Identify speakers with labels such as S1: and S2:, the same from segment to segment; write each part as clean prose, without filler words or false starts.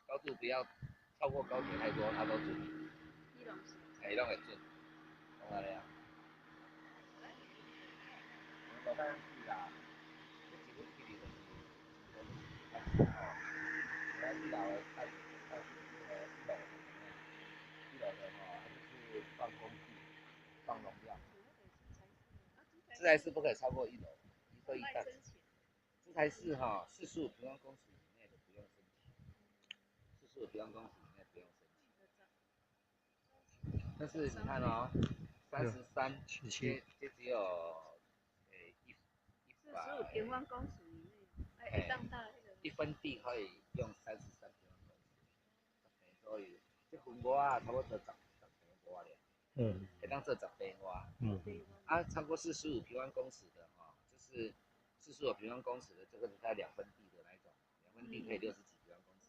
S1: 高度不要超過高鐵太多，它都準。哎，攏會準。講按呢啊。落山去啦，這一分距離就是吼，我一樓的看看一樓一樓的吼，就是放工具、放農藥。自來室不可以超過一樓，一個一大。自來室哈，45平方公尺以內的不用申請，45平方公尺以內不用申請。但是你看哦，33，這只有誒一一百。
S2: 45平方公尺以內，哎，當大。
S1: 一分地可以用33平方公尺，所以這分外啊，差不多10平外爾。會當做10平外。啊，超過四十五平方公尺的哈，就是四十五平方公尺的這個是在2分地的那一種，2分地可以60幾平方公尺。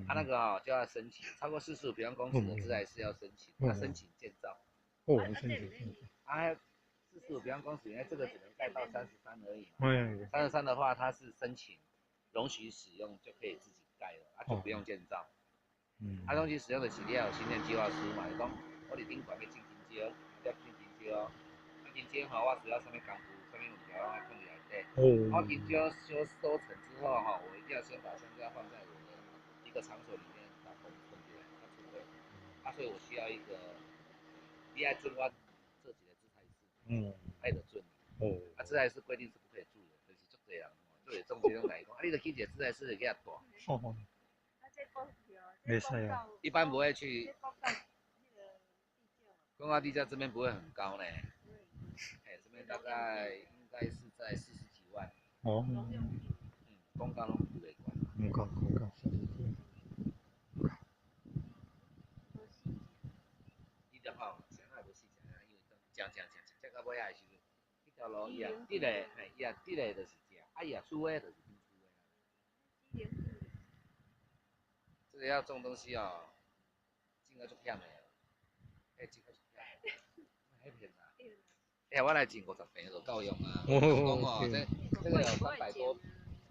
S1: 他那個哦就要申請，超過四十五平方公尺的自來是要申請，他申請建造。
S3: 哦，申請。
S1: 啊，四十五平方公尺，因為這個只能蓋到三十三而已。三十三的話，它是申請容許使用就可以自己蓋了，啊就不用建造。啊，容許使用的是你要有興建計劃書嘛，就講我佇頂懸欲種香蕉，要種香蕉，啊香蕉吼，我需要啥物工具，啥物物件攏愛放佇內底。我香蕉收成之後吼，我一定要先把香蕉放在我的一個場所裡面，把它封起來，它儲備。啊，所以我需要一個，你愛准我做一個資材室。愛就准。啊，資材室規定是不可以住的，就是足濟人吼，做會中這種來講，啊，你著起一個資材室去遐住。
S3: 沒事啊。
S1: 一般不會去。公告地價這邊不會很高呢。哎，這邊大概應該是在40幾萬。
S3: 哦。
S1: 公告攏不會高。
S3: 唔高，唔高，40幾。
S1: 伊就吼，啥也無死食啊，因為食食食食食到尾仔的時陣，這條路伊也直的，嘿，伊也直的就是食，啊伊也粗的就是變粗的。這個要種東西哦，種到足險的，欸，種到足險的，彼片啊。哎，我來種50坪就夠用啊。講哦，這個有三百多。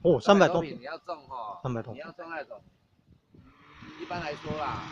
S3: 哦，三百多
S1: 坪，你要種吼，300
S3: 多。
S1: 你要種那種，一般來說啦，